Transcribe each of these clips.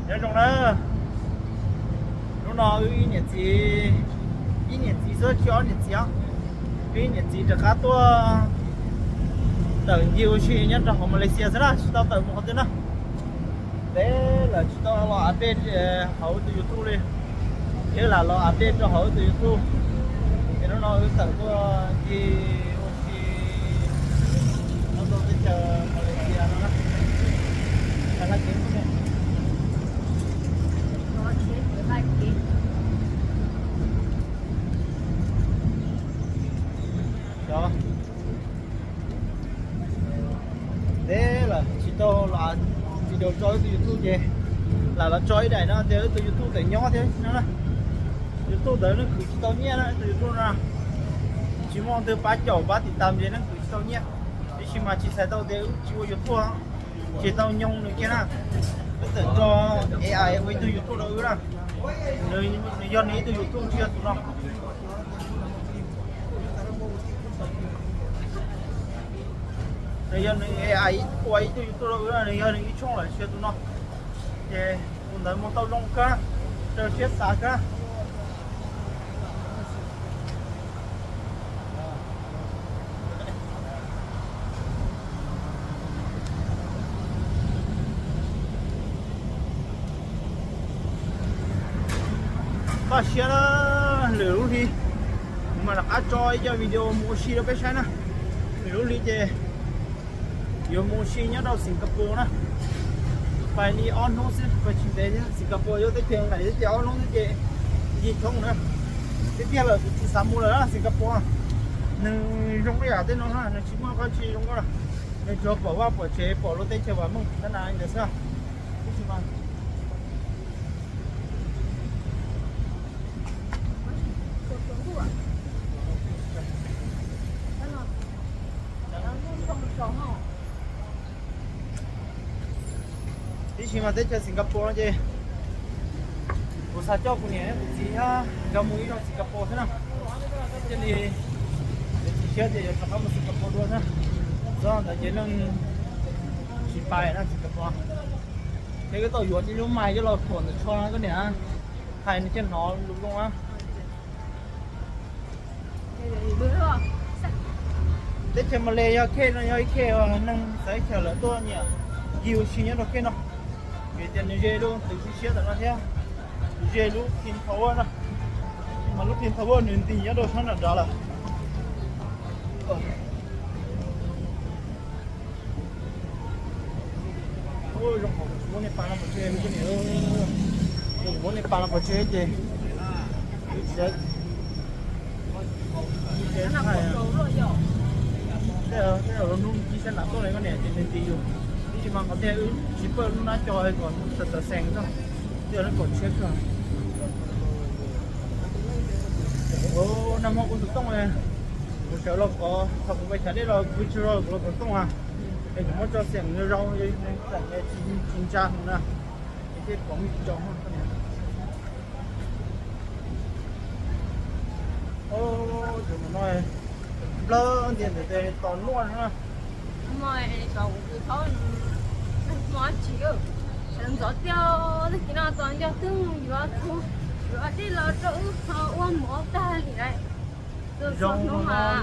Nyob zoo na, hnub no wb ib niam txiv, ib niam txiv xwb tsis ob niam txiv os, wb ib niam txiv rov qab tuaj tawm ncig ua si nyob rau hauv Malaysia xwb na, tsis tau tawm mus qhov twg na. Teb lawm tsis tau los update hauv tus YouTube li, thiab lam los update rau hauv tus YouTube. Ces hnub no wb tawm tuaj ncig ua si nyob rau teb chaws Malaysia no na. Teb lawm tsis tau los video tso wb tus YouTube ces lam los tso ib daim no tias wb tus YouTube tawm nyob thiab no na. YouTube ntawd nej khwv tsis tau nyiaj na, tus YouTube no tsis muaj leej twg pab caum pab tiv tam ces nej khwv tsis tau nyiaj. Tab sis mas tsis txhais tau tias wb tsis ua YouTube, tsis tau nyoog nws kiag na. Wb tawm tso AI ua ib tug YouTube rau wb na. Nws yog nws ib tug YouTube tsis yog tus no. Nws yog nws AI ua ib tug YouTube rau wb, nws yog nws ib tshooj lawm tsis yog tus no. Ces tus ntawd mus tau zoo kawg, raws siab xav kawg. Koj siab na, lwm lub hli kuv mam rov qab tso ib co video mus ua si rau peb saib na. Lwm lub hli ces yuav mus ua si nyob rau Singapore na. Pais li ob hnub xwb pais tsis ntev thiab, Singapore yog teb chaws nqaim thiab ces ob hnub xwb ces yig thoob na. Tiag tiag lawm kuv tsis xav mus lawm na Singapore. Nws zoo ib yam tej no na, nws tsis muaj qhov tsis zoo na. Nws tsuas pom vaj pom tsev pom lub teb chaws vam meej xab nas ntawd xwb. Tab sis mas Tab sis mas teb chaws Singapore no ces kuv xav coj kuv niam kuv txiv nrog mus ib zaug Singapore xwb na. Cia li txiv siab tias yuav rov qab mus Singapore dua xwb. Txog ntawd ces leej tsis pais na Singapore. Ces koj tau yuav ib lub mais coj los khuam ntawm tsho no koj niam, hais nws thiaj hnov lus zoo na. Teb chaws Malay yog khej no yog ib khej neeg txawv chaw lawv tuaj nyiam ncig ua si nyob rau khej no. Vim tias nws ze lub twm siab ntawm no thiab, ze lub Twin Tower na, mas lub Twin Tower nws nti nyob rau sab nram nrad lawm. Zoo qhov kuv tsis muab nej pa no pov tseg, kuv muab nej pa no pov tseg ces tej zaum lub hnub ib sab nram tuaj li koj niam ces nws nti yus. Tab sis mas qhov tiag wb tsis pawj lub nab co kom tawm tawm xees xwb, tej zaum lub kaum tshiab kawg. Nag hmo kuv tus tooj, kuv sawv los kov, thaum kuv pais chav dej los kuv tsis los kuv los kov tooj a, es kuv muab tso xeem zoo, xeem tsis ntsa heev na, es thiaj pom me tso. Tus no nplawg ntiag ntawm tes tos nuaj no. Hmo tsis sawv ntxov tiag, tag kis no tos nco twg yuav txhub, yuav dej los rau wb ua mov tag li lawm. Txhua hnub mas,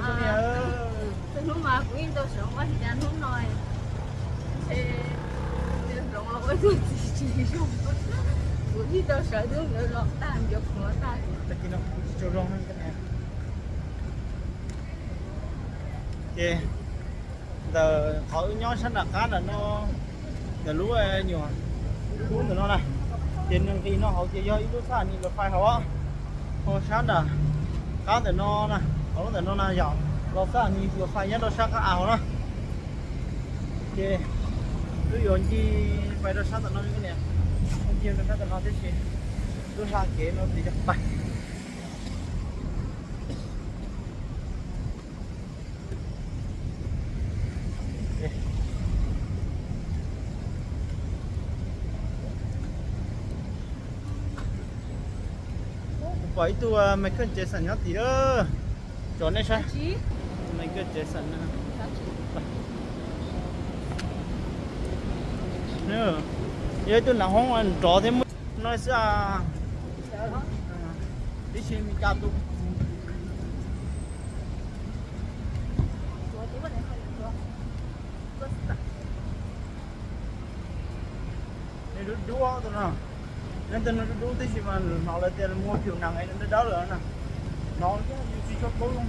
txhua hnub mas kuv yeej tau sawv ua li cas hnub no ntshe hloov los ua ib tug txiv tsis zoo. Kuv yeej tau sawv hnub ntawd los tag nco kuv los tag. Tag kis no kuv tsis tsaug zog. Ces ntawm qhov wb nyob sab nram qab nram no, ntawm lub nyuam kub ntawm no na, ces nws nqis no hauv ces yog ib lub sab ni los fais hauv, ho sab nram qab ntawm no na, hauv lub ntawm no na yog los sab ni los fais nyob rau sab qab av hauv na. Ces wb yuav ncig pais rau sab ntawm no, ncig rau sab ntawm no tib si, lub hla kev no ces yog pais. Kuv pom ib tug Michael Jackson nyob tim, tso nej saib. Michael Jackson. Yog ib tug nav hoob nrov thiab muaj no xwb. Tib si Mes Kas tus dub dub tus no, leej twg no dub dub tib si mas hnov lawv tias muaj phiu nees es dawb dawb lawm na. Hnov yus tsis tshua paub zoo.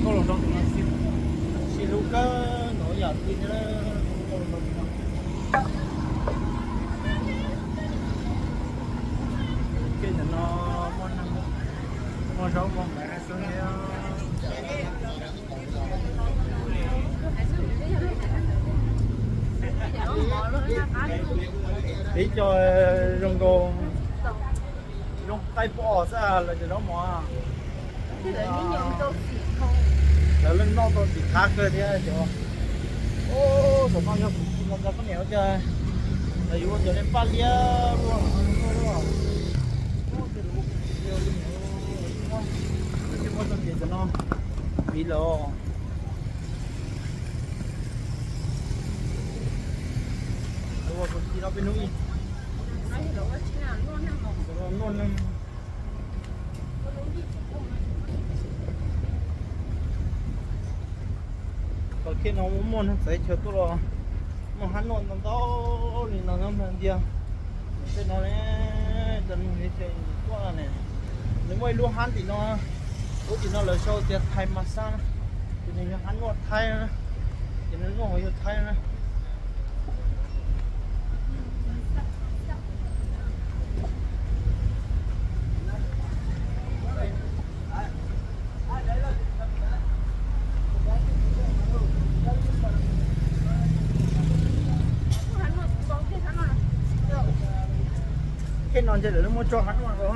Nkauj hluas nraug tus no sib hlub kawg nkaus ib yam li thiab. Nkauj hluas nraug tus no, ntawm no muaj zaub muaj mov xwb thiab. Ib co zoo nkaus zoo qaij pom xwb lawv cov zaub mov. Lawv leej noj tau tim qab kawg thiab cov. Ub, tam no yog kuv tsis los cov poj niam ua cas lawv yuav ua cov nej paj liab luaj. Tsis muaj txoj kev tam no, piv lawm. Ua kuv tsis los peb hnub ib nuaj neeg. Tom kiag no muaj neeg txawv chaw tuaj los muaj hab nuaj ntau ntau li no nyob ntiag. Tej no ne, cov neeg txawv chaw tuaj ne, nws muaj ib lub hab tim no, lub tim no lawv sau tias Thai Massage, ces nws yog hab nuaj Thaib na, ces nws nuaj hauv yog Thaib na. Tej no ntshe lawv muaj tso hab nuaj rau.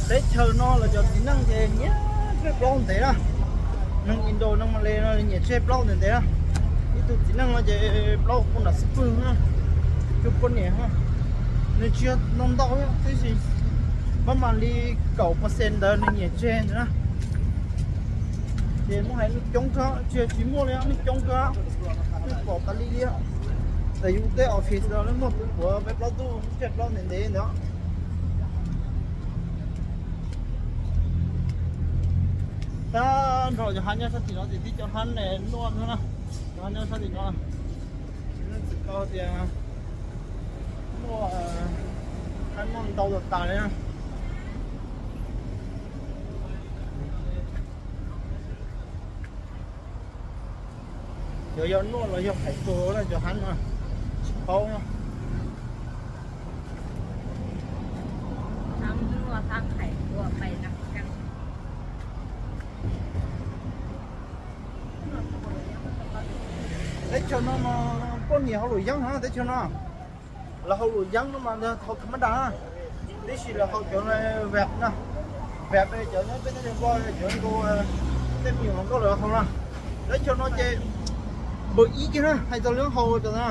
Teb chaws no los cov txiv neej ces nyiam tseg plaub ntev na. Neeg Indo neeg Malay no nyiam tseg plaub ntev ntev na. Ib tug txiv neej no ces plaub kuj nram xub pwg na, cuaj poj niam na. Nws tsis yog ntau ntau thiab, tab sis pab mam li kaum percent ntawd nws nyiam tseg ntawd na. Ces muaj hais neeg coob kawg, tsis yog tsis muaj li, neeg coob kawg, neeg pom tas li li. Tam yus tej office los muaj tus puav peb plaub tug tseg plaub ntev ntev ntawd. Tag nrho cov hab nyob sab tim no ces tib cov hab nuaj no na, cov hab nyob sab tim no. Txwm tau tias muaj hab nuaj ntau tas tas li na. Cov yog nuaj los yog hais tsuag na, cov hab no tsis paub no. Teb chaws no mas poj niam hauj lwm yeeb na, teb chaws no. Lawv hauj lwm yeeb no mas thaum thaj mab das, tib si lawv hau cov vab na, vab cov nyob peb teb chaws Nplog cov nkaus tej me nyuam hluas nkauj lawv hau na. Teb chaws no ces npawm ib kiag na, hais txog lub hau cov na.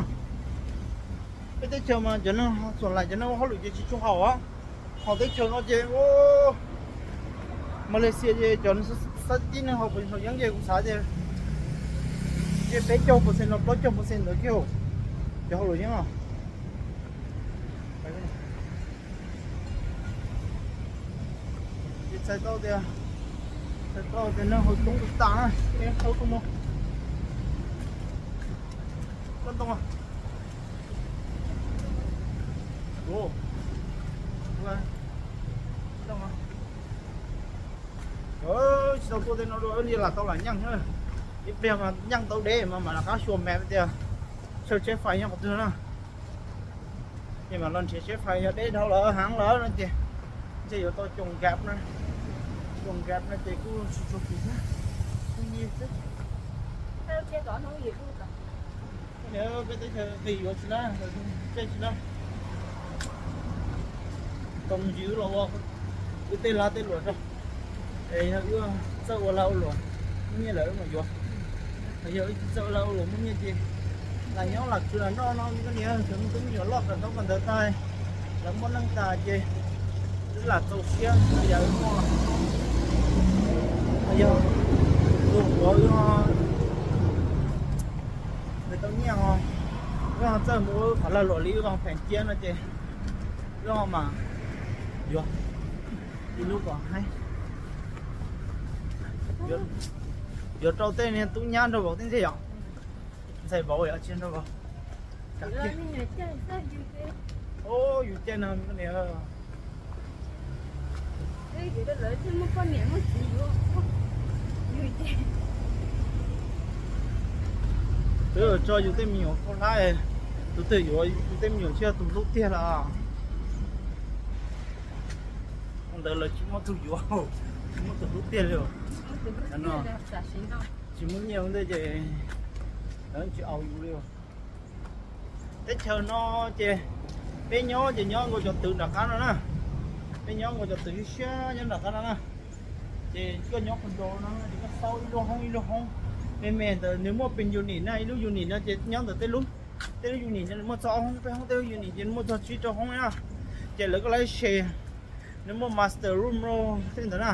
Peb teb chaws mas cov neeg xuam laim cov neeg ua hauj lwm ces tsis tshua haum. Ho teb chaws no ces Malaysia ces cov xab tib neeg haus yeeb ces kuv xav tias ntshe peb caug percent los plaub caug percent ntawd kiag cov hauj lwm yeeb os. Ces txhais tau tias, txhais tau tias neeg haus coob tas na, nej tau tuaj mus. Koj ntoo, ntoo, tsis tau tuaj tej no dua li lam tau lam nyeej na. Ib pliag mas nyeej tau deb mas mam rov qab xyuas map tias chaw tsheb fais nyob qhov twg na. Ces mam los nrhiav tsheb fais, yog deb dhau lawm heev lawm no ces ntshe yuav tau coom nkam na. Coom nkam no ces kuj tsis tshua kim thiab, kuj nyiaj xwb. Peb teb chaws qis yuav tsis na, tsej tsis na. Tau mus ntsis wb los ua wb tej lag tej luam tso. Es yog wb txawj ua lag ua luam muaj nyiaj lawm wb mam yuav. Yog wb tsis txawj ua lag ua luam muaj nyiaj ces lam nyob lam khwv lam noj no koj niam, thaum me tub me nyuam loj kom ntaub kom ntawv tag, lawv muaj neej tas ces wb lam txaus siab yam wb muaj. Yog tus ua wb ho tau nyiaj ho, wb ho txawj mus ua wb qhov lag luam li wb ho pheem cia no ces wb ho mas yuav ib lub kom haib. Yuav rau tej niag tub nyab nraug vauv tib ntxig yom. Ntxhais vauv yog tsis nraug vauv. Yus caij no niam. Twb tso yus tej me nyuam khaub hlab, tus twg yuav yus tej me nyuam thiaj tus hlub tiag los. Ntawd lawv tsis muaj tus yuav, tsis muaj tus hlub tiag li. Tsis muaj nyiaj ua ntej ces lawv tsis au yus li. Teb chaws no ces peb nyob ces nyob nkaus cov twg nram qab no na. Peb nyob nkaus cov twg siab siab nyob nram qab no na. Ces koj nyob qhov nraud no ces koj xauj ib lub hoob ib lub hoob me me ntawd nws muaj pes unit na, ib lub unit no ces nyob ntawm tej lub, tej lub unit no nws muaj txog ob hoob peb hoob, tej lub unit ces nws muaj txog tsib rau hoob na. Ces lawv koj laiv se nws muaj master room tej ntawd na.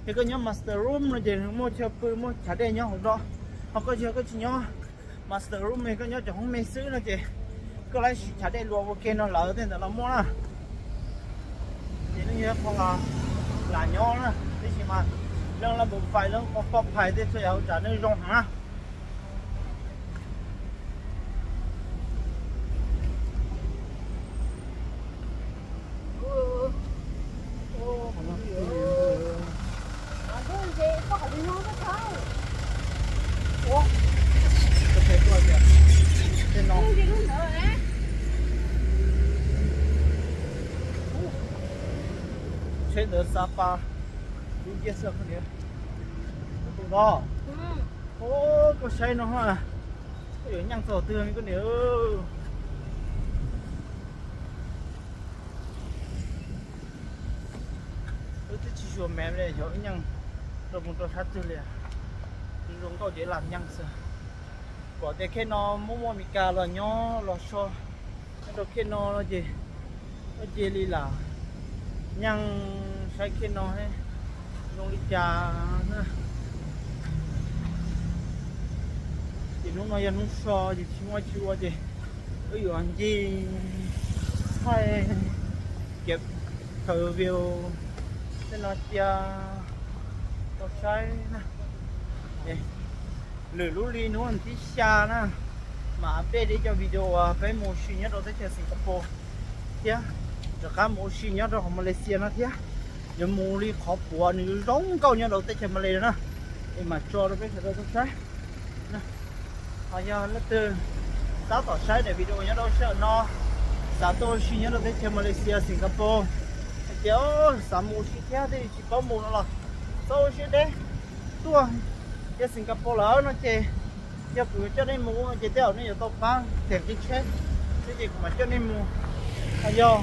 Ces koj nyob master room no ces nws muaj chaw pw muaj chav dej nyob hauv no. Ho koj yog koj tsis nyob master room, koj nyob cov hoob me xwb no ces koj laiv sim chav dej luas ua ke no lawm tej ntawd los muaj na. Ces nws yog qhov lam nyob na, tab sis mas leej la npam fais leej qhov poj phais tej txhua yam ua tsam nws zoo heev na. Tsheb ntawd Sapa, lub ntiaj xwb. Tus no, koj saib no, yuav nyeej txog twg koj niam. Wb twb tsis xyuas map li, xyov wb nyeej rau mus rau sab twg li. Zoo nkauj ces lam nyeej xwb. Pom tias khej no muaj muaj Amelikas los nyob los so nyob rau khej no no ces, ua cia li lam nyeej saib khej no zoo li cas na. Ces hnub no yog hnub so ces tsis muaj tsis ua ces wb yuav ncig thaij kev khaws view tej no cia rau saib na. Lwm lub hli hnub thib xya na, mam update ib co video uas peb mus ua si nyob rau teb chaws Singapore thiab rov qab mus ua si nyob rau hauv Malaysia no thiab. Yuav mus li qhov puav nws zoo nkauj nyob rau teb chaws Malay na, es mam tso rau peb sawv daws tau saib. Ho yog leej twg tab tom saib daim video nyob rau sij hawm no, xav tuaj ua si nyob rau teb chaws Malaysia, Singapore, hais tias xav mus ua si thiab tej tsis paub mus no los txhob ua siab deb, tuaj. Yog Singapore lawm no ces yog kuv yuav coj nej mus no ces tej zaum nej yuav tau pab them nqi tsheb, thiab ces kuv mam coj nej mus. Ho yog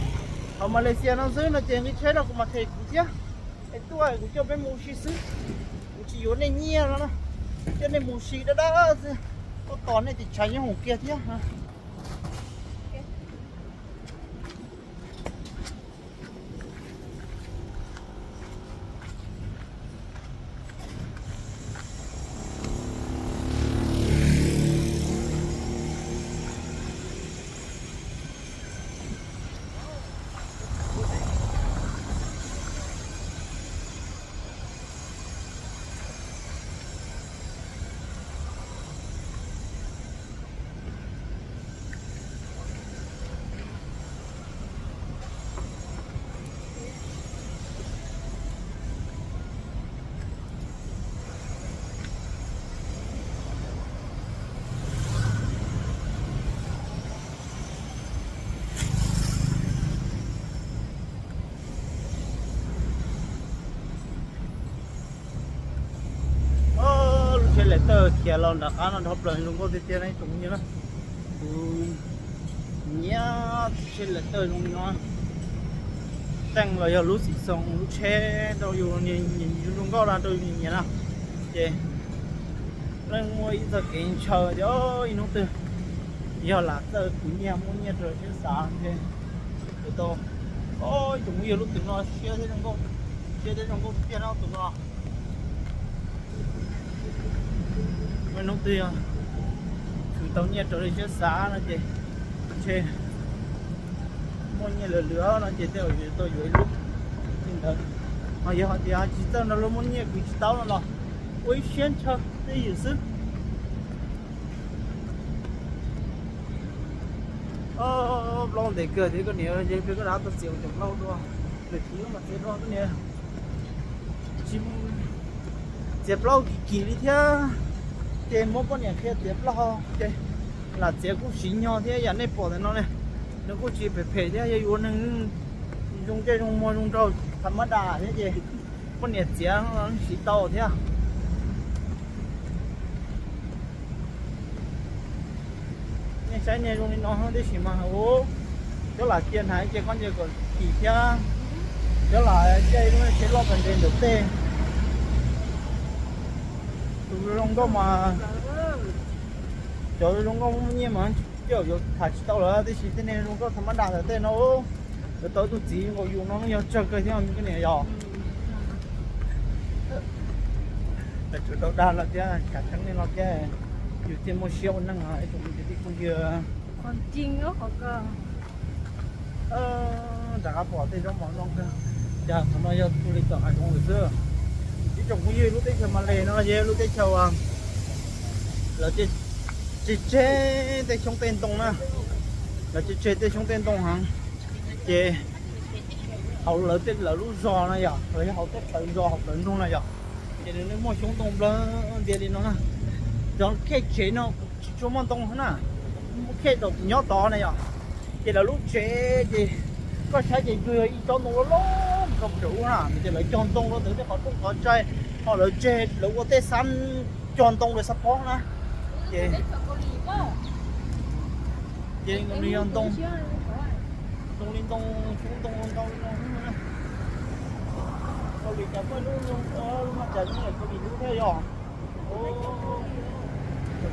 hauv Malaysia no xwb no ces nqi tsheb no kuv mam them kuv thiab. Es tuaj kuv coj peb mus ua si xwb, kuv tsis yuav nej nyiaj no na, coj nej mus ua si dab dab xwb, tuaj tos nej ces tshav nyob hoom kiag thiab. Lub tsheb lem tawj khiav los nram qab no dhau plaws zoo nkauj tiag tiag na ib tsoom phooj ywg na. Kuv nyiam tsheb lem tawj zoo li no. Teej los yog lub xim xoo lub tsheb rau yus, yus zoo nkauj no rau yus nyiam no. Ces leej muaj ib txoj kev ntshaw tias ib hnub twg yog lam txawj khwv nyiaj muaj nyiaj rau siab xav ces khwv tau. Ib tsoom phooj ywg, lub twg no siab thiab zoo nkauj, siab thiab zoo nkauj tiag no tus no. Muaj hnub twg yog khwv tau nyiaj raws li siab xav no ces ntshe muaj nyiaj lwm lwm no ces tej zaum yuav tau yuav ib lub li ntawd. Ho yog hais tias tsis txawj nrog luag muaj nyiaj khwv tsis tau no los ua ib siab ntshaw tej ywm xwb. Plaub ntev kawg thiab koj niam, ces peb koj dab tuaj txiav cov plaub dua, lwm txiv mas txiav dua koj niam. Tsis txiav plaub kim kim li thiab, ces muab poj niam qhia txiav plaub ces lam txiav kuj siv nyog thiab yam nej pom ntawm no ne. Nws kuj tsis phem phem thiab, yog yus ua neeg zoo ntsej zoo muag zoo nraug tham mab dam thiab ces poj niam txiav siv tau thiab. Nej saib niag zoo li no tib si mas ua cov lam cia hnav ces koj nce kom kim thiab, cov lam cia lub tsheb loj tas nres ntawm tej. Tus zoo nkauj mas, cov zoo nkauj muaj nyiaj mas tej zaum yuav tham tsis tau lawm, tiam sis tej niag zoo nkauj tham mab dam ntawm tej no yuav tau tus txiv nkaus yus no yog tsawg kawg thiab koj niam yog. Lawv tsuas tau dag lawm thiab kav tseeb li no thiab, yus thiaj muaj siab ua neej os ib tsoom kwv tij phooj ywg. Rov qab pom tej zaub mov zoo kawg, cas qhov no yog tus li tom hav zoov lawm xwb. Ib tsoom phooj ywg, lub teb chaws Malay no yog lub teb chaws uas lawv tseg tseg tej xyoob tej ntoo na, lawv tseg tseg tej xyoob tej ntoo heev, ces hauv lawv tej lawv lub zos no yog los yog hauv tej plawv zos hauv plawv nroog no yog, ces nws muaj xyoob ntoo nplawg ntias li no na. Cov khej tsev no tsis tshua muaj ntoo na, muaj khej nyob tod na yog, ces lawv lub tsev ces koj saib ces yog ib tsob ntoo loj loj rau pem ub na, ces lawv cog ntoo rau ntawd tej qhov rooj qhov tsaig, ho lawv tseg lawv ua tej xab, cog ntoo rau xab pob na, ces ces nws yog ntoo, ntoo li ntoo, xyoob ntoo ntau li no. Kaus lim cas muaj lub, lub no cas zoo li Kaus Lim lub thiab yog.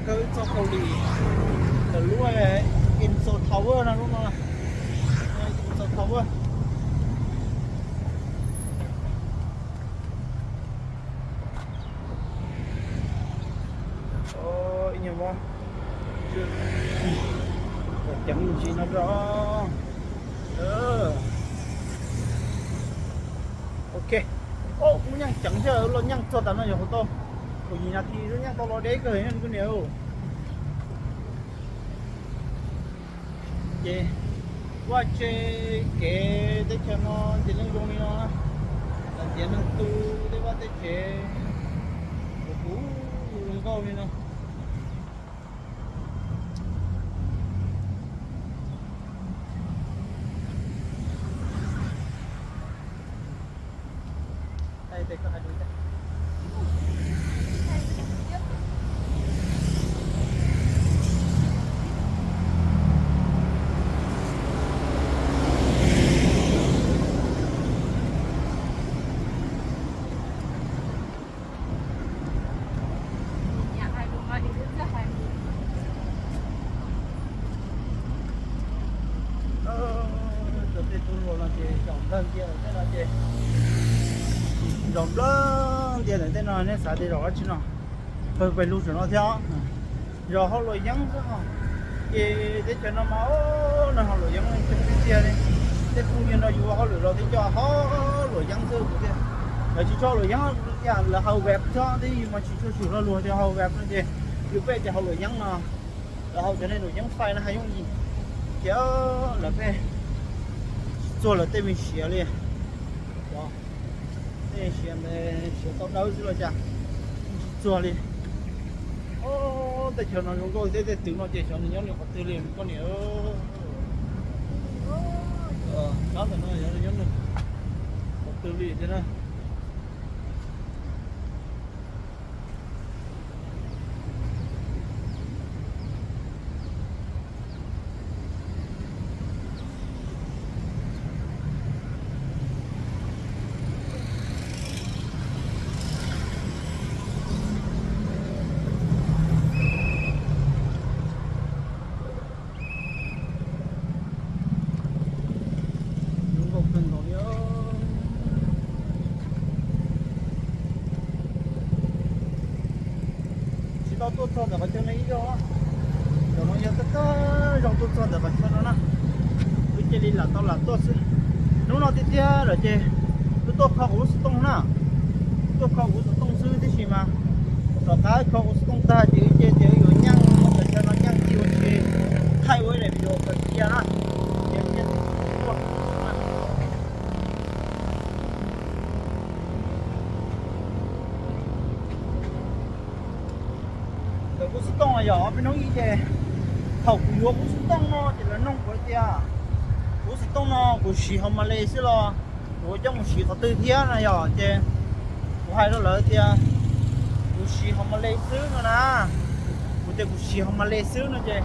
Kawg txog Kaus Lim, lawv lub Eiffel Tower no lub no, Eiffel Tower. Ib nyuag mob ceev ntsis no rau. Ok, kuv nyeej ceev thiab, los nyeej txog tas no yog hauv tau kaum yim nas this xwb, nyeej tau los deb kawg koj niam. Ces vaj tse kev teb chaws no ces yeej zoo li no, lawv tiav neeg tu tej vaj tej tsev kuj zoo nkauj li no. Tej tub hluas no ces zaum nplawg ntias ntawm tej no ces, zaum nplawg ntias ntawm tej no nej xav tias zaum dab tsi no? Pawg pawg lug saum no thiab, zos Hauv Luam Yeeb xwb. Ces teb chaws no mas nws Hauv Luam Yeeb coob tiag tiag li. Tej phooj ywg no yuav hauj lwm los thiaj coj Hauv Luam Yeeb xwb kuv tias, lawv tsis tso Luam Yeeb, lawv hau Web thiab twb yus mas tsis tshua swm lo lus tias hau Web no ces yus peb tias Hauv Luam Yeeb no, lawv hau cov nej Luam Yeeb fais no hais yooj yim, ces lawv peb tsis txuag lawv tej me siav li. Tej siav, siav tau dawb xwb los cas tsis txuag li. Teb chaws no zoo nkauj thiab, tej twg no ces xyov nws nyob nws qhov twg li koj niam. Tab ntawm no xyov nws nyob nws qhov twg li thiab na. Tuaj txog ntawm qhov chaw no ib zaug, zaum no yog tag tag zog tuaj txog ntawm qhov chaw no na, wb cia li lam tau lam tuaj xwb. Hnub no tiag tiag lawm ces wb tuaj kho kuv lub xov tooj na, tuaj kho kuv xov tooj xwb tib si mas tom qab kho kuv xov tooj tag ces wb ces tias wb yuav nyeej mus qhov chaw no nyeej cia ua si, thaij ua ib daim video kom cia na, ces cia tuaj. Ntawm kuv xov tooj no yog peb hnub ib ces thaum kuv yuav kuv xov tooj no ces lawv noog kuv tias kuv xov tooj no kuv siv hauv Malay xwb los kuv coj mus siv qhov twg thiab no yog ces kuv hais rau lawv tias kuv siv hauv Malay xwb no na. Kuv tias kuv siv hauv Malay xwb no ces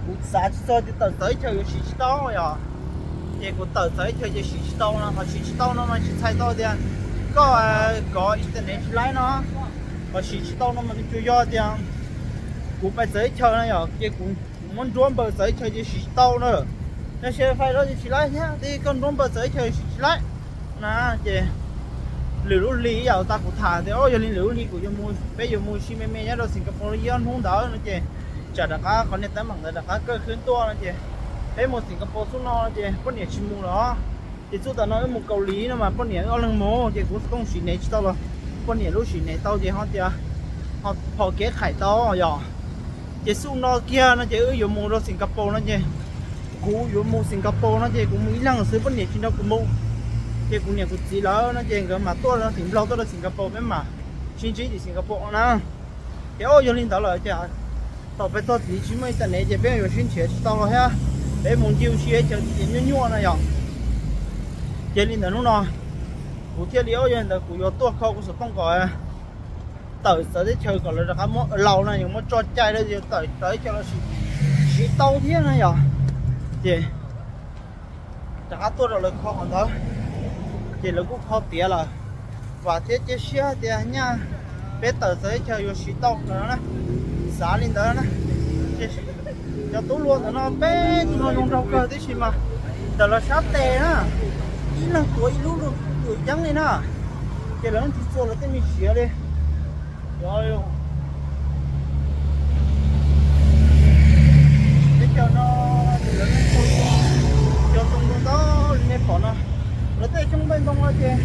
kuv xav tsis txog tias tawm txawv ib chaws yuav siv tsis tau yom. Ces kuv tawm txawv ib chaws ces siv tsis tau no, qhov siv tsis tau no mas tsis txhais tau tias koj kov internet tsis laib no, qhov siv tsis tau no mas nws tsuas yog tias kuv pais txawv ib chaws no yom, ces kuv muab nruab npaws txawv ib chaws ces siv tsis tau na. Yog siv fais lawm ces tsis laib thiab, tias koj nruab npaws txawv ib chaws siv tsis laib na. Ces lwm lub hli ib yam tas kuv tham tias yog li lwm lub hli kuv yuav mus, peb yuav mus si me me nyob rau Singapore li ob hnub ntawd no ces tsam rov qab qhov niag teeb meem ntawd rov qab kaw khwb tuaj no ces peb mus Singapore xub no ces poj niam tsis mus lawm. Ces txuj tam no wb mus Kaus Lim no mas poj niam wb ob leeg mus ces kuv xov tooj sim nev tsis tau los poj niam lub sim nev tau ces ho tias ho phom kev qhais tau yom. Ces xub no kiag no ces wb yuav mus rau Singapore no ces kuv yuav mus Singapore no ces kuv mus ib leeg xwb poj niam tsis nrog kuv mus. Ces kuv niam kuv txiv lawv no ces nkawd mam tuaj tim Nplog tuaj rau Singapore peb mam sib ntsib tim Singapore na. Ces o yog li ntawd lawm ces thaum peb txog tid tsis muaj internet ces peb yuav sib nrhiav tsis tau los thiab, peb mus ncig ua si chaw nyuaj nyuaj na yom. Ces li ntawd hnub no kuv thiaj li o yog li ntawd kuv yuav tuaj kho kuv xov tooj kom tawm txawv teb chaws kom lawv rov qab muab laus no yuav muab tso cai rau yus tawm txawv teb chaws los sis siv tau thiab na yom. Ces rov qab tuaj rau lawv kho qhov ntawd, ces lawv kuj kho tiav lawm. Vam thiab cia siab tias nyaj peb tawm txawv teb chaws yuav siv tau no na, xav li ntawd na. Cov tub hluas ntawm no peb tus no zoo nraug kawg tib si mas ntawm lawv sab tes na, ib leeg tuav ib lub lwm yeeb li na, ces lawv tsis txuag lawv tej me siav li. Teb chaws no ces lawv cog ntoo rau ntau li nej pom no, lawv tej xyoob npaj ntoo no ces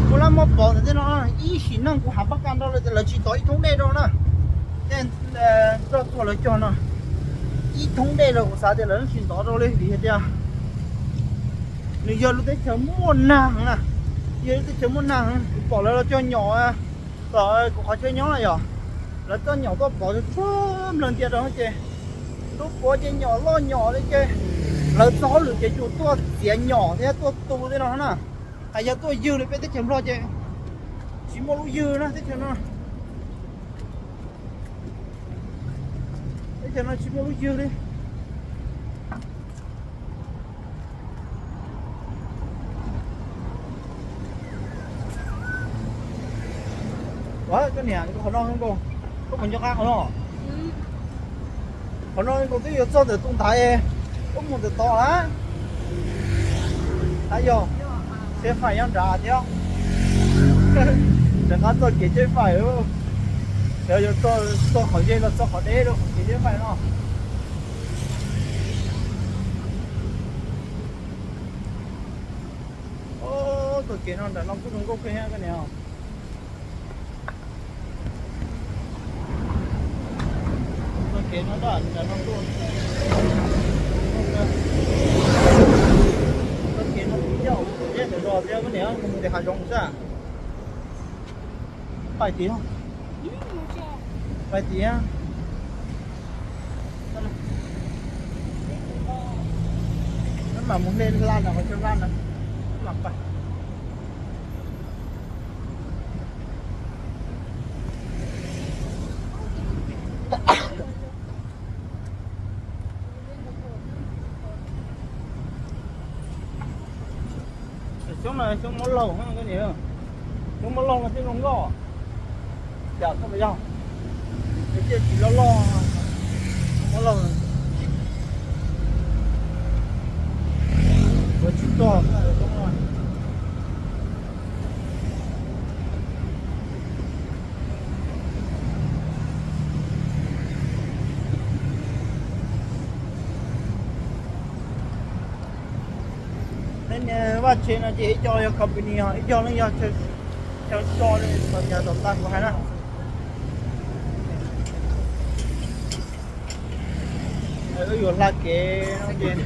kuv lab muab pov ntawm tej no ib sim neej kuv hais pab kas rau lawv tias lawv tsis ntov ib thoob dej rau na. Tej nroj txuag lawv cog no ib thoob dej rau kuv xav tias lawv tsis ntov rau li vim hais tias nws yog lub teb chaws muaj nag heev na, yog lub teb chaws muaj nag heev. Kuv pom lawv los cog nyom, tom kuv qhov chaw nyob na yom, lawv coj nyom tuaj pov tshuaj nplawg ntias rau ces lub puav ces nyom loj nyom li ces lawv txog hauj lwm ces tsuas tuaj txiav nyom thiab tuaj tu tej no na, hais yog tuaj ywg li peb teb chaws Nplog ces tsis muaj lub ywg na teb chaws no. Teb chaws no tsis muaj lub ywg li. Koj niam, qhov no nkaus, koj puas nco qab qhov no? Qhov no nkaus twb yuav txog ntawm tus ntaiv, koj mus ntawm tod lawm. Tab yog tsheb fais nyob nrad thiab, rov qab txoj kev tsheb fais, xyov yuav txoj qhov zeb los txoj qhov deb rau qhov kev tsheb fais no. Txoj kev no nram no kuj zoo nkauj kawg thiab koj niam. Txoj kev no nram no tuaj, txoj kev no kuj ncauj zeb ntawm zos thiab koj niam, mus tim hav zoov xwb. Pais tim, pais tim. Mam mus hle hla ntawm qhov chaw hla ntawd mam pais. Xyoob no xyoob mab laug, xyoob mab laug no thiaj zoo nkauj. Yam koj puas yog? Tej txiv loj loj, mab laug. Ua tsis tog. Vaj tsev no ces ib co yog company, ib co no yog chaw so, txhua yam tom ntej kuv hais na. Wb yuav hla kev no ces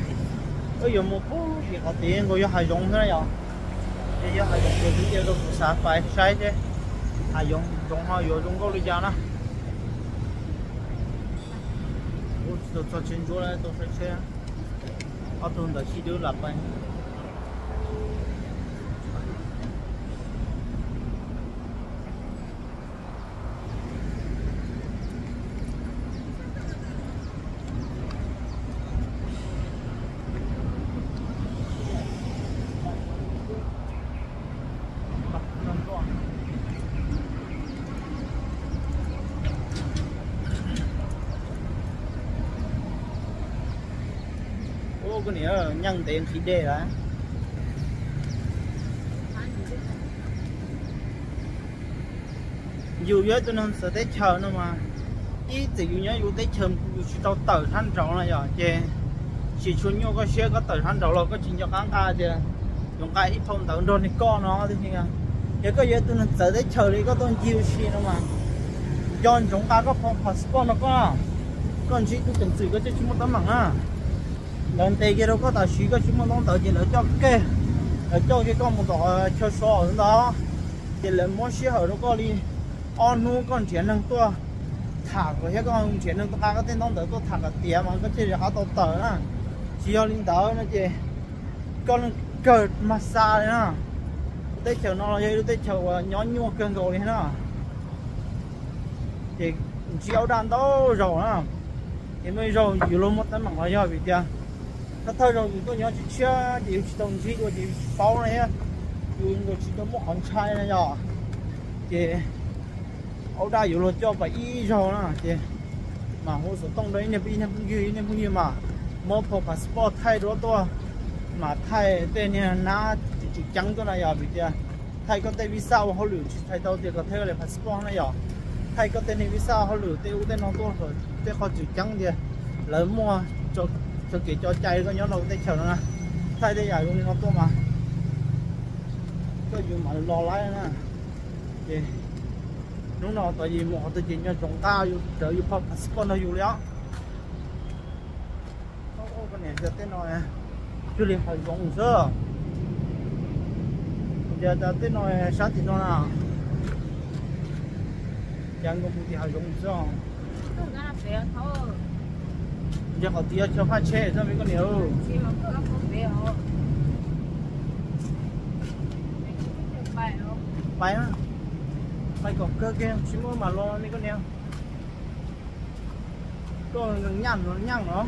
wb yuav mus pub tim qhov tid nkaus yog hav zoov xwb na yom. Ces yog hav zoov ces kuv cia rau kuv xav pais saib seb hav zoov ho yuav zoo nkauj li cas na. Tsis tau txog tsev ntsuab lawm, tau saib tsheb. Ob tug ntawd sib dub lam pais. Ub, koj niam, nyeej ntev nqhis dej lawm. Yus yog ib tug neeg txawv teb chaws no mas, ib txwm yus nyob yus teb chaws yus tsis tau tawm sab nraud no yom, ces tsis tshua nyuaj koj siab koj tawm sab nraud los koj tsis nco qab nqa tias yus nqa ib phau ntawv nrog li koj no. Yog koj yog ib tug neeg txawv teb chaws li koj tuaj ncig ua si no mas, nco ntsoov nqa koj phau passport no koj, koj ntsib tus ceev xwm koj thiaj tsis muaj teeb meem na. Lawv ntes kiag rau koj tam sim koj tsis muaj ntaub ntawv ces lawv coj kiag, lawv coj kiag koj mus tom chaw so ntawd, ces lawv muab sij hawm rau koj li ob hnub koj nrhiav neeg tuaj tham kom thiab koj nrhiav neeg tuaj nqa koj tej ntaub ntawv tuaj tham kom tiav mas koj thiaj li rov qab tau tawm na. Tsis yog li ntawd no ces koj leej kawg mas xa li na. Lub teb chaws no los yog ib lub teb chaws uas nyob nyuaj kawg nkaus li na. Ces ntsib ua dab ntau zaus na, ces muaj ib zaug yus luag muaj teeb meem los yog vim tias thawj thawj zaug yus tuaj nyob tshiab tshiab ces yus tsis tau ntsib dua ces yus tsis paub na, yus nkaus tsis tau muaj qhov ntshai na yom. Ces ua dab yus luag coj pais ib zaug na ces mam hu xov tooj rau ib niag phooj ywg, ib niag phooj ywg mas muab phau passport thaij dua tuaj, mas thaij tej niag nab tseem ceeb tuaj na yom, vim tias thaij koj tej visa ua hauj lwm tsis txhais tau tias kom thaij koj li passport na yom. Thaij koj tej niag visa hauj lwm tej ub tej no tuaj, tej qhov tseem ceeb tias lawv muaj txoj kev coj cai koj nyob rau teb chaws no na. Thaij tej yam zoo li no tuaj mas koj yus mam los laib na. Ces hnub no tod yus mus qhov twg ces nco ntsoov nqa yus, cawv yus phau passport nrog yus li os. Ub, ub, koj niam, tej no cuag li hav zoov xwb. Ces tej no sab tim no na, cas nkaus mus tim hav zoov xwb. Ces qhov tid yog chaw phaj tsheb xwb me koj niam. Pais, pais kom kawg kiag tsis muaj mam los me koj niam. Koj nyeej los nyeej los,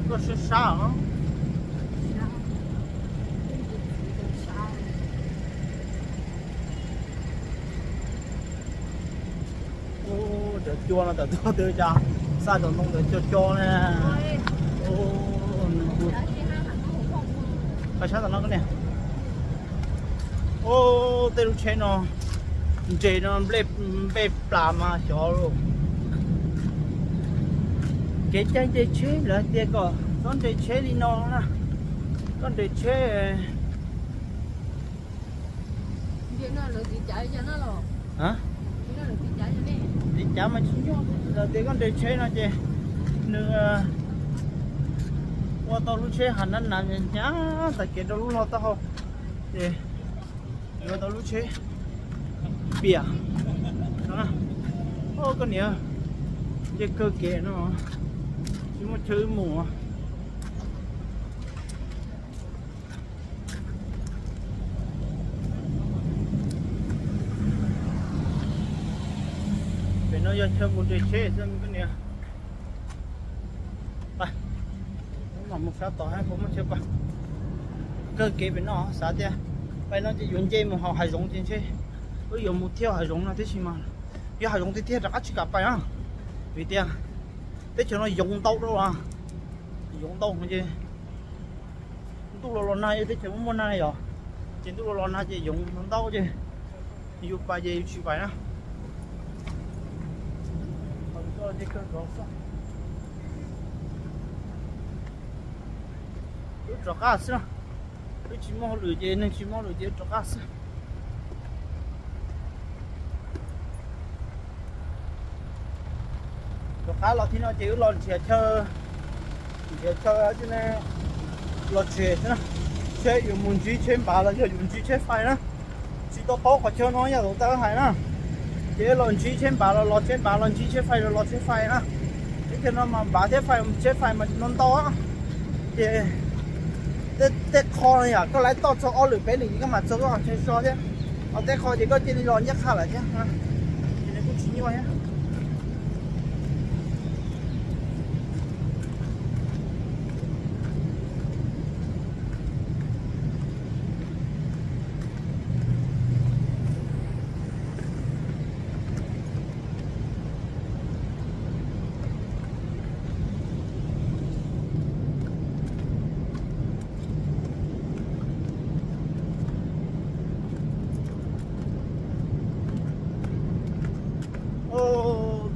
koj sab sab os. Ub, cov cua no tawm tuaj twb cas, xa cov ntoo ntawd co co na. Ub, qab sab tom no koj niam. Ub, tej lub tsheb no nres no nplej plas mas xyov lauj. Kev cai nres tsheb lawv tias kom txhob nres tsheb li no na. Koj nres tsheb Tiv cav mas tsis nyuaj, lawv tias koj nres tsheb no ces nws ua tau lub tsheb hav nab nav hnyav tas kev rau lub log taub hau, ces yuav tau lub tsheb piam. Ub, koj niam, nce kawg kev no, tsis muaj chaw wb mus. Pem no yog chaw mus nres tsheb xwb koj niam. Mam mus sab tod puas muaj chaw pais. Kawg kev pem no xav tias pais no ces yuav nce mus hauv hav zoov ces ntshe wb yuav mus thiaj hav zoov no tib si mas, yog hav zoov tiag tiag rov qab tsis kam pais na, vim tias teb chaws no yoov ntau dua, yoov ntau ces ntuj los los nag, yog teb chaws muaj muaj nag yom, ces ntuj los los nag ces yoov ntau ces yus pais ces yus tsis pais na. Nce kawg nkaus xwb. Rov qab xwb na. Wb tsis muaj hauj lwm ces neeg tsis muaj hauj lwm ces rov qab xwb. Rov qab los txij no ces wb los nrhiav chaw, nrhiav chaw los tseg xwb na, seb yuav mus ntsib tsheb npav los yog yuav ntsib tsheb fais na. Tsis tau paub qhov chaw no yam tau hais na. Ces los ntsib tsheb npav los los tsheb npav, los ntsib tsheb fais los los tsheb fais na. Teb chaws no mas npav thiab fais, tsheb fais mas tsis ntau ntau. Ces tej qho no yom, koj lawv toj txog ob lwm peb lwm ces koj mam txog koj qhov chaw so thiab. Ho tej qho ces koj cia li los ncaj qha lawm thiab, ces nws kuj tsis nyuaj thiab.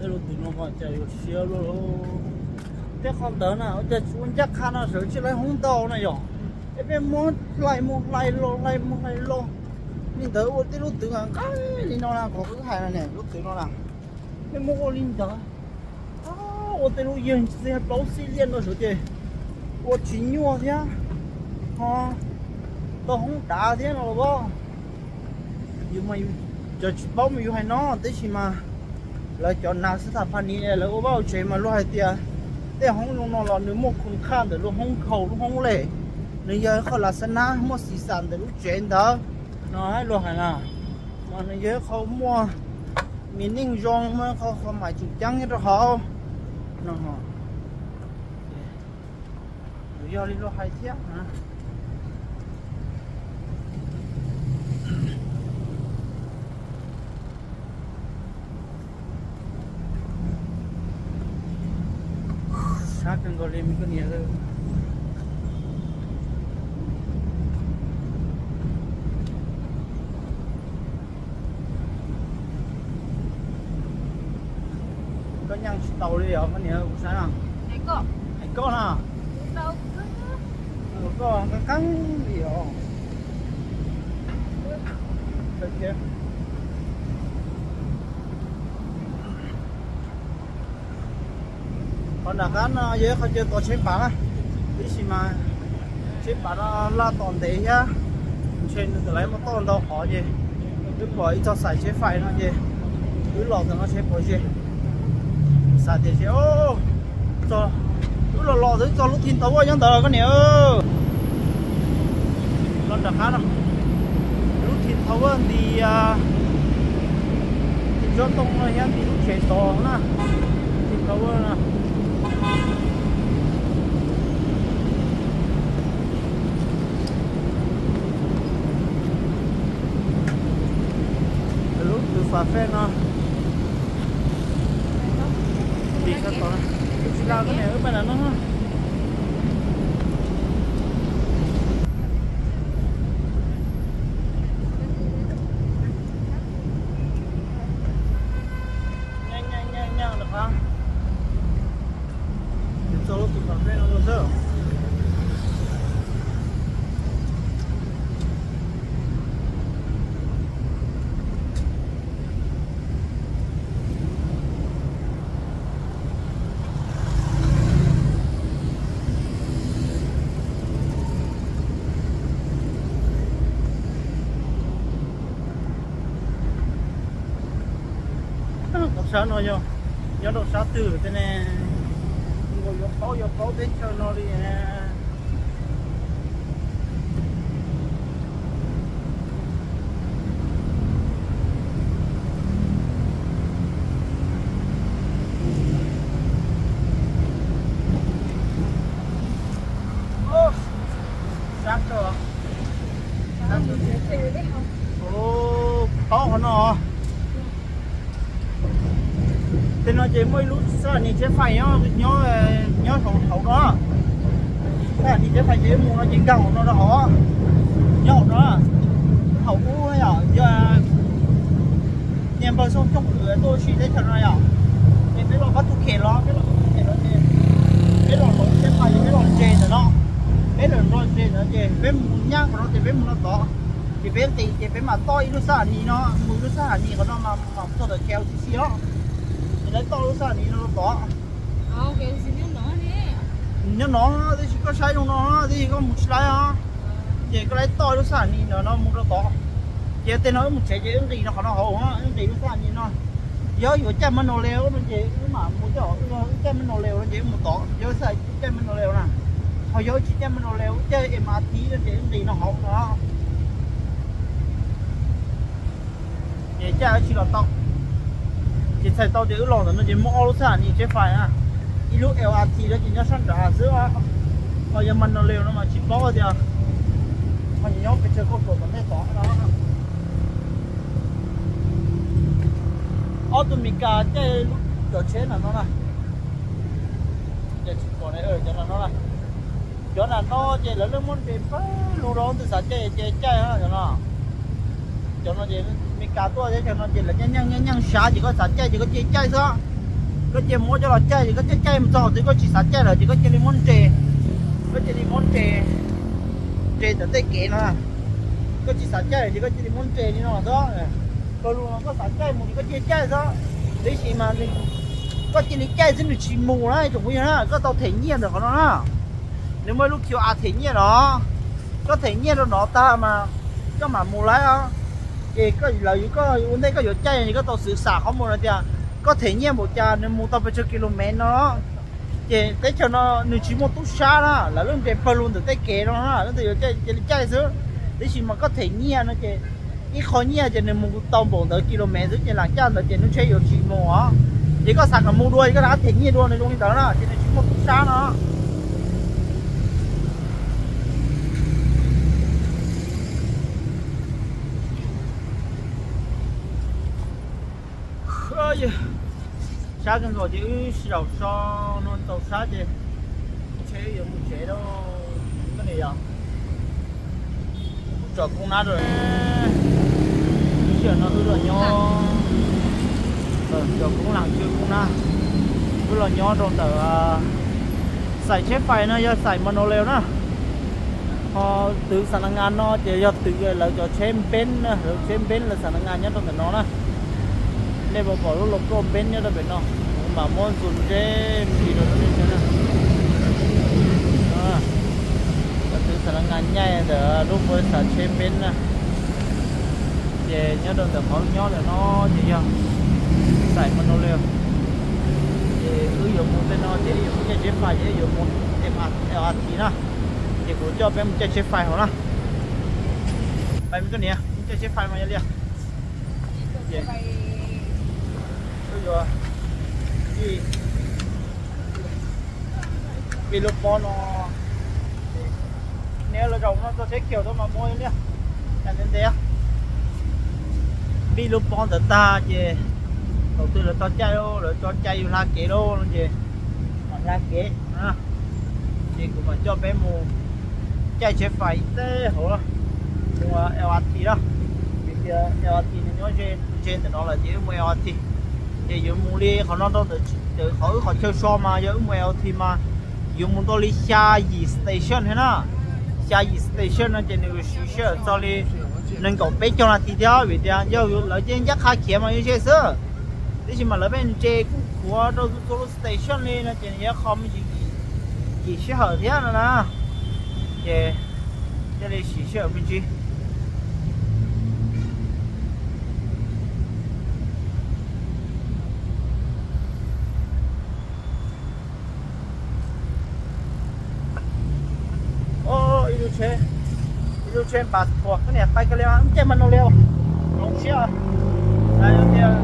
Tej lub twg no mas cas yuav siab luaj. Tej qhov ntawd na ua cas tsis ua ncaj qha no, sawv tsis lawv hoob ntau na yom. Es peb muab hlais mus hlais los hlais mus hlais los li ntawd ua tej lub twg nqaij li no na, qhov wb hais no ne, lub twg no na. Peb muab ua li ntawd, ua tej lub yeeg plaub xib liaj no sawv ces ua tsis nyuaj thiab, ho tau hoob dav thiab no los. Yus mas yus tsis paub mas yus hais no, tab sis mas lawv cov nav xwb tham pha niv lawv ua vaj ua tsev mas luag hais tias tej hoob zoo no los nws muaj khoom khaj ntawm luag hoob khaus lub hoob lem, nws yog ib qho las xab nab muaj xis xam ntawm lub tsev ntawd no luag hais na. Mas nws yog ib qho muaj mis neej zoo, muaj ib qho qhov mais tseem ceeb nyob rau hauv no. Nws yog li luag hais thiab. Sab kawg nkaus li me koj niam. Koj nyeem tsis tau li os koj niam, kuv saib no. Hais koj na. Koj qeeb qeeb li os. Qhov nram qab no yog ib qhov chaw tos tsheb npav na, tab sis mas tsheb npav no laj tom ntev thiab, ntshe nws txawm lawv muaj toj ntau qhov ces wb pom ib txoj xais tsheb fais no ces wb los ntawm no seb puas ze. Xav tias ces wb los los twb txog lub thim thaum ua nyob ntawd los koj niam. Los nram qab no, lub thim thaum ua nti, nti tsob ntoo no thiab nti lub tsev tod na, thim thaum ua na. Lub twg fam fej no. Tim sab tod, tsis dag koj niam, wb pab nram no. Nyaj nyaj nyaj nram qab. Txog lub twg fam fej no xwb. Tom sab no yog nyob rau sab twg tej ne? Nkaus yuav paub yuav paub teb chaws no li. Sab kawg. Paub qhov no. Tej no ces muaj ib lub xab ni tsheb fais nyob, nyob hauv no. Xab ni tsheb fais ces mus no ces nkag hauv no rau hauv, nyob hauv no. Hauv ub yog yog niag npawg Xyooj Xyooj Kwm tuaj ua si teb chaws no yom. Ces peb los pab tus khem los, peb los pab tus khem los ces peb los hauv tsheb fais ces peb los ntses ntawm no. Peb los ntses Ces peb mus nyab qhov no ces peb mus no tod, ces peb nqis ces peb mam toj ib lub xab has nis no, mus ib lub xab has nis qhov no mas mam txog ntawm K L C C os. Ces lawv toj lub xab has nis no rau tod. Nyob no, tab sis koj saib zoo no, tab sis koj mus tsis laib os. Ces koj laib toj lub xab has nis no mus rau tod. Ces tej no wb mus tsev ces wb nqis no qhov no hauv, wb nqis lub xab has nis no. Yog yuav caij Mano Leo no ces wb mam mus coj, wb caij Mano Leo no ces wb mus tod, yog xav caij Mano Leo na. Ho yog wb tsis caij Mano Leo, wb caij M R T no ces wb nqis no hauv no. Ces caij wb tsis los tau. Ces txhais tau tias wb los ntawm no ces muaj ob lub xab has nis tsheb fais na. Ib lub L R T no ces nyob sab nrad xwb, ho yog Mano Leo no mas tsis paub tias ho nyob pes tsawg kauj ruam tom ntej tod no. Ob tug Mes Kas caij lub cov tsheb na no na. Cov no, cov nram no ces lawv yeej muab nres pawg lug rau, leej twg xav caij ces caij no. Cov no ces Mes Kas tuaj thiab, cov no ces lawv nyeej nyeej nyeej sav ces koj xav caij ces koj cia caij xwb. Koj cia muab coj los caij ces koj caij caij mus txog qhov twg koj tsis xav caij lawm ces koj cia li muab nres, koj cia li muab nres, nres ntawm tej kev no. Koj tsis xav caij lawm ces koj cia li muab nres li no xwb. Pawg lug no koj xav caij mus ces koj cia caij xwb. Tab sis mas koj cia li caij xwb nws tsis mus na tsoom phooj ywg na, koj tau them nyiaj ntawm qhov no na. Nws muaj ib lub Q R them nyiaj no, koj them nyiaj rau no tag mas koj mam mus laib os. Ces koj lawv yuav koj ua ntej koj yuav caij es koj tau xwv xam qhov mus no tias koj them nyiaj npaum cas nws mus tau pes tsawg kilomev no. Ces teb chaws no nws tsis muaj tub sab na, lawv lub nres pawg lug ntawm tej kev no na, leej twg yuav caij cia li caij xwb. Tab sis mas koj them nyiaj no ces ib qho nyiaj ces nws mus tau npaum ntawd kilomev xwb ces lam caj ntawd ces lub tsheb yuav tsis mus os. Ces koj xav kom mus dua ces koj rov qab them nyiaj dua, nws zoo li ntawd na, ces nws tsis muaj tub sab no. Sab kawg nkaus ces wb sib zaum so no txaus sab ces ntshe wb yuav mus tsev lauj. Koj niam yog tsom koob nab rau. Sij hawm no wb los nyob, tsom koob lam tsw koob nab, wb los nyob rau ntawm xais tsheb fais no yog xais Mano Leo na. Ho twv Xas Nas Ngas no ces yog twv lawv cov tsheb npeeb na, lawv tsheb npeeb lawv Xas Nas Ngas nyob rau ntawm no na. Nej puas pom lub logo npeeb nyob rau pem no, kuv mam muab zoom ze me ntsis rau nej saib na. Lawv twv Xas Nas Ngas nyaij ntawm lub npau xas tsheb npeeb na. Ces nyob rau ntawm qhov wb nyob ntawm no ces yog xais Mano Leo. Ces wb yuav mus tej no ces wb yuav mus caij tsheb fais ces wb yuav mus M R T na. Ces kuv coj peb mus caij tsheb fais hauv na. Pais mus koj niam, mus caij tsheb fais mas yog li. Wb yuav, vij lub pob no, neb lawv zaum no txog tsheb kiag tau mas muab li. Ntev ntev, vij lub pob ntawd tag ces thaum twg lawv txog caij, lawv txog caij yus hla kev lauj no ces mam hla kev. Ces kuv mam coj peb mus caij tsheb fais ib teg hauv, mus L R T na. Vim tias L R T nws nyob ze ntawm no lawm ces wb mus L R T. Ces yuav mus li qhov no rau ntawm qhov wb qhov chaw so mas yog wb mus L R T mas yuav mus tau li xya yim station thiab na. Xya yim station no ces nws siv sij hawm txog li nees nkaum peb caug nas this thiab, vim tias yog lawv ncaj qha khiav mas yuav ze xwb. Tab sis mas lawv pheej ntse kuj khuav rau txhua lub station li no ces nws yuav qhov me ntsis yim sij hawm thiab no na. Ces thiaj li siv sij hawm me ntsis. Ib lub tsheb, ib lub tsheb npas thuas, koj niam pais kawg li, caij mas no li, hloov siab. Tias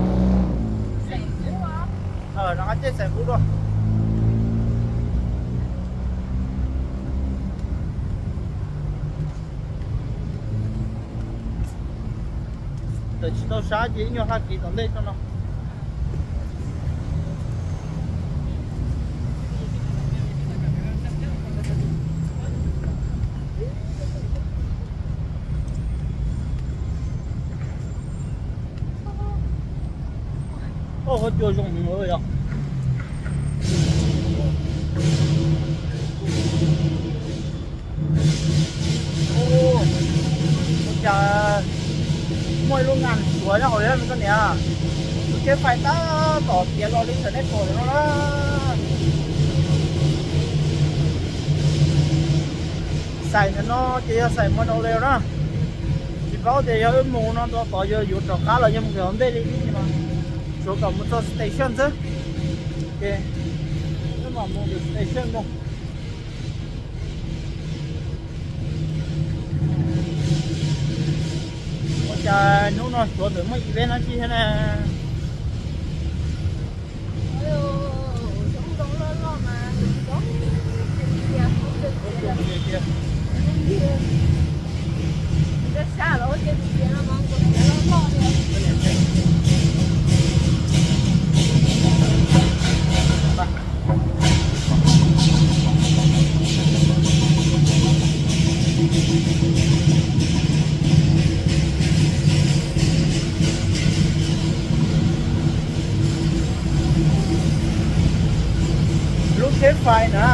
rov qab caij xaim qub dua. Tawm tsis tau sab ces ib nyuag hla kev tom ntej tso no. Huab cua zoo heev yog. Lub ngas Suav nyob hauv li koj niam, lub tsheb fais tab tom tiav los li ntawm nej pom no na. Xais ntawm no ces yog xais Monolith na. Tsis paub tias yog wb mus no tod yog yuav rov qab los yog mus qhov ntej li ib no, tsuav kom mus txog station xwb. Ces wb mam mus station no. Ua cas hnub no Suav txawm muaj event no tsis thiab na? Lub tsheb fais na,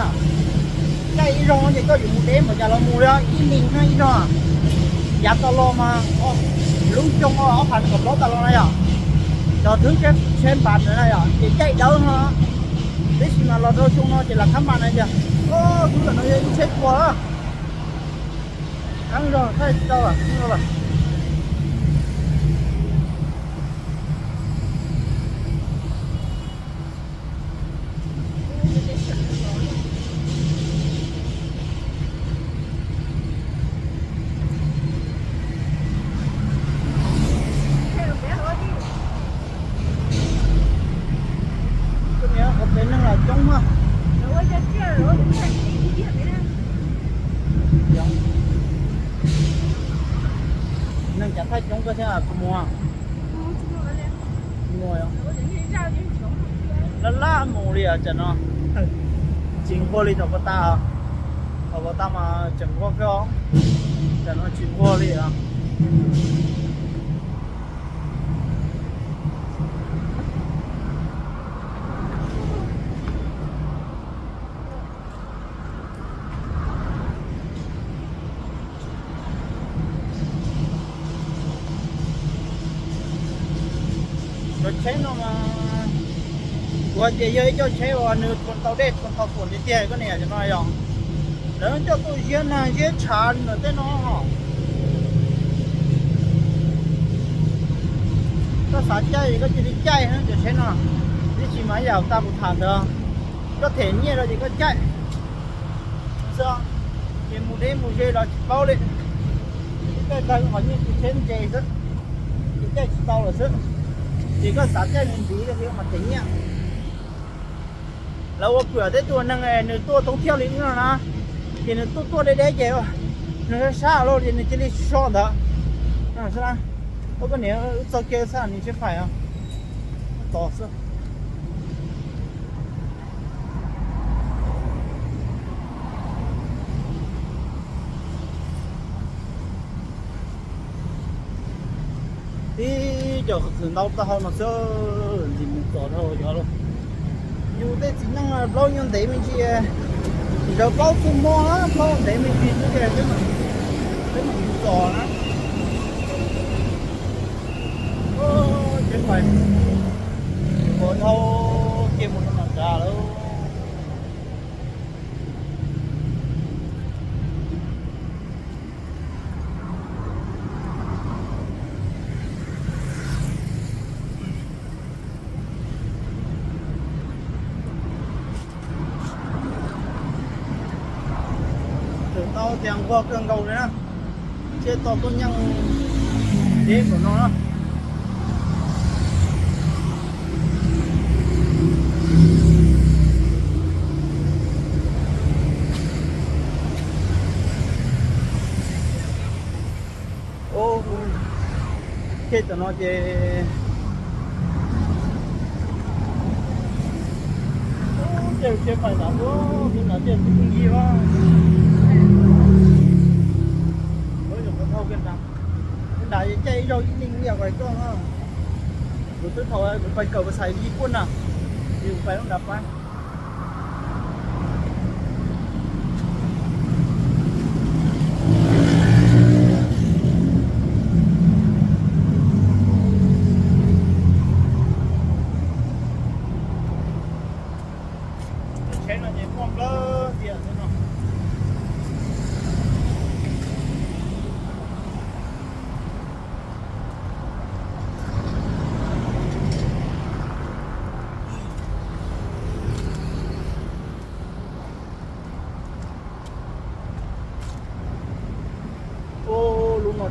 caij ib zaug ces koj yuav mus deb npaum cas los mus li, ib leeg no ib zaug. Yav tas los mas lub xyoo ob phav kaum plaub tas los na yom, cov thwb tsheb npav ntawd na yom ces caij dawb no. Tab sis mas los rau xyoo no ces lam khab npas na tias, o, tub lam no yog ib tsheb tua. Heev zog thaij tsis tau lawm. Koj niam, qhov pem neeg los coob mas. Neeg cas thaij coob koj thiab kuv mus. Laj laj mus li os tam no. Tsis nquag li thaum puag ta. Thaum puag ta mas tseem nquag kawg, tam no tsis nquag li os. Cov tsheb no mas kuv hais tias yog ib co tsheb uas nws thuam tau dej thuam tau tuam tiag tiag koj niam, cov no yog lawv coj tuaj ziab nag ziab tshav li ntawm tej no. Koj xav caij koj cia li caij cov tsheb no, tab sis mas yam tas kuv tham ntawd, koj them nyiaj rau ces koj caij xwb, ces mus deb mus ze los tsis paub li. Caij tag qhov nyiaj tus tsheb ntse xwb, ces caij tsis tau lawm xwb. Ces koj xav caij nws ntxiv thiab mas them nyiaj. Lawv ua kuam tej tus neeg nws tuaj thoob thiab li no na, ces nws tuaj tuaj deb deb ces nws sab sab los ces nws cia li so ntawd. Ua koj niam, wb txog kiag xwb nws tsheb fais tos xwb. Ib co qhov txwm ntau tag hau no xwb, ntxim mus txom dhau cov lawm. Yus tej txiv neej plaub nyuag ntev me ntsis, tsis tau paub txuj muag, plaub ntev me ntsis xwb ces peb mam mus txom na. Tsheb fais, ua dhau kiag mus rau nram nrad lawm. Txawm tau tias nquag kawg nkaus li na, thiaj tau tuaj nyeej deb npaum no na. Ces tam no ces, ces tsheb fais nram, nram ces tsis pheej yig os. Lawv nyuam qhuav thauj kiag nram, nram caij ib zaug ib leeg ib yam li koj no. Kuv twb thaum kuv pais kawm kuv xaiv yig kuj na, ces kuv pais lub nram pab.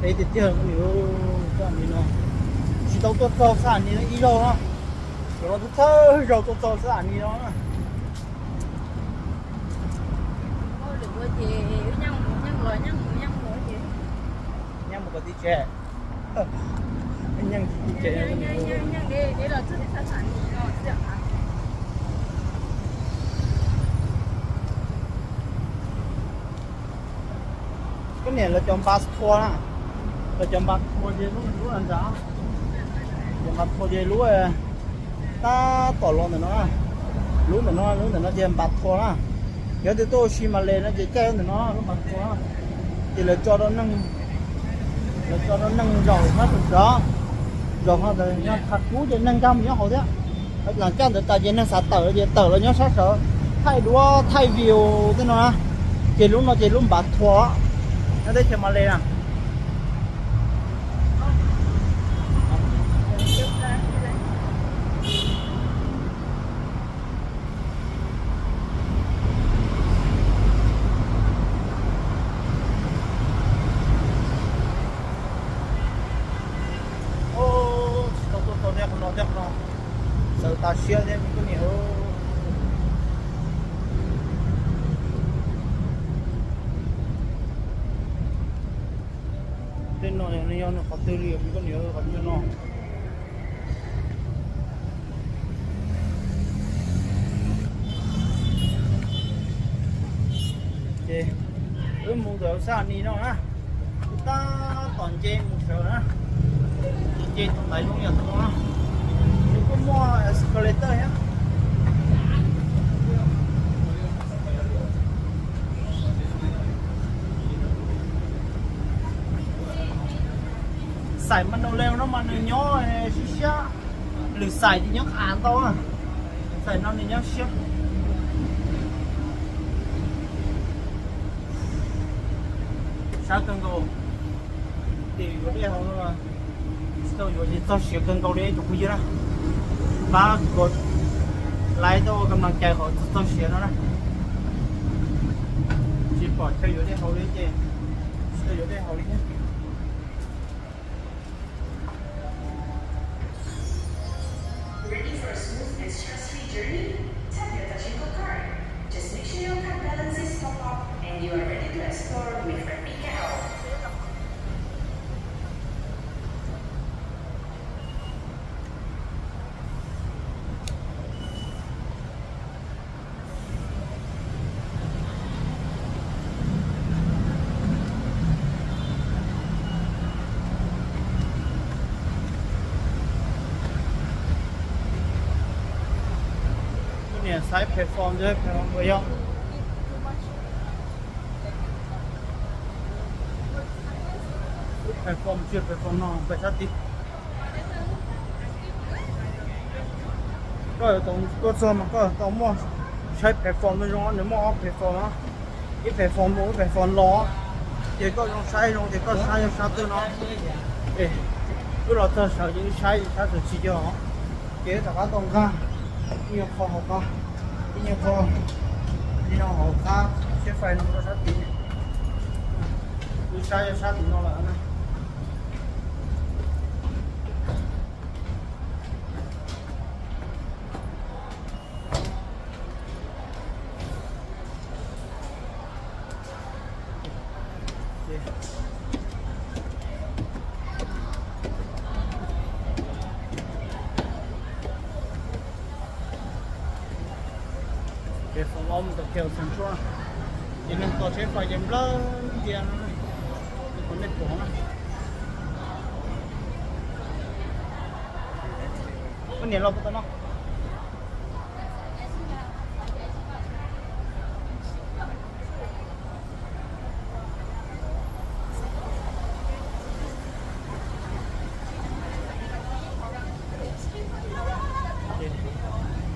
Dev tiag tiag, txoj ni no tsis tau tuaj txog xab ni no ib zaug no. Cov no twb thawj zaug tuaj txog xab ni no na. Nyeej mus kom tim tsev. Nyeej tim tsev. Koj niam lawv cov npas thua na, lawv cov npas thua ces lub lub ntawd, cov npas thua ces lub tab tom los ntawm no, lub ntawm no, lub ntawm no ces npas thua na. Yog tias tuaj ua si mas les no ces caij ntawm no lub npas thua na. Ces lawv tso rau neeg, lawv tso rau neeg zaum nyob sawv, zaum ho ntawd yog qhov kub ces neeg nkag mus nyob hauv thiab. Lam caij ntawd tas ces neeg xav tawm ces tawm los nyob sab sawv, thaij duab thaij view tej no na. Ces lub no ces lub npas thua nyob teb chaws Malay na. Tsis tau tuaj txog tej qhov no tej qhov no, txawv tas siab thiab me poj niam. Tej no yog nws qhov twg li me poj niam, qhov chaw no. Ces wb mus ntawm xab ni no na, wb tab tom nce mus sawv na, nce tus ntaiv zoo yam no na, nws kuj muaj escalator thiab. Xaim Mandalay no mas nws nyob siab siab, lwm xaim ces nyob qab ntau, xaim no nws nyob siab. Sab kawg nkaus, tim yuav dej haus no, tsis tau yuav ces txog siav kawg nkaus li tus phooj ywg na. Pab kov like tau ua kam nas cai qhov txog siav no na. Tsis pom chaw yuav dej haus li ces tsis tau yuav dej haus li thiab. Ready for a smooth and stress-free journey? Tap your Pachinko card. Just make sure your card balance is top up and you are ready to explore with Rapid Cash Out. Niam saib platform, platform puas yog, platform tsis platform no pais sab tid. Koj yuav tau tuaj txog mas koj tau muaj saib platform no zoo, nws muaj ob platform na, ib platform mus ib platform los, ces koj zoo saib zoo ces koj saib yog sab twg no. Wb los txog sawv ces wb saib sab twg tsis yog, ces wb rov qab tau nqa ib nyuag qho hauv qab, ib nyuag qho li no hauv qab, tsheb fais no rau sab tid. Wb saib yog sab tim no lawm na. Ces foom ob mus tom Kheos Central, ces neeg tos tsheb fais ces nplawg ntsia no, kom nej pom na. Koj niam los puas tau no?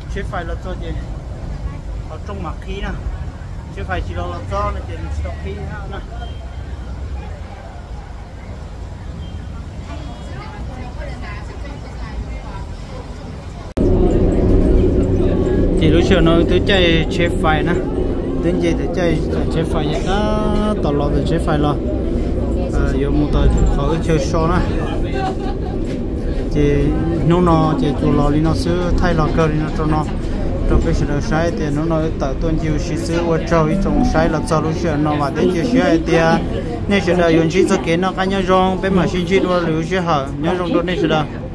Tsheb fais los txog ces qhov rooj mam qhib na, tsheb fais tsis los los txog no ces nws tsis tau qhib na. Ces lub sij hawm no twb caij tsheb fais na, twb nce tawm caij tsheb fais, tab tom los tawm tsheb fais los. Yuav mus tau qhov wb chaw so na. Ces hnub no ces tsuas los li no xwb, thaij los kawg li no rau no, rau peb sawv daws saib tias hnub no wb tawm tuaj ncig ua si xwb. Ua tsaug ib tsoom saib los txog lub sij hawm no, vam thiab cia siab hais tias nej sawv daws yuav ntsib txoj kev noj qab nyob zoo, peb mam sib ntsib dua lwm lub sij hawm. Nyob zoo rau nej sawv daws.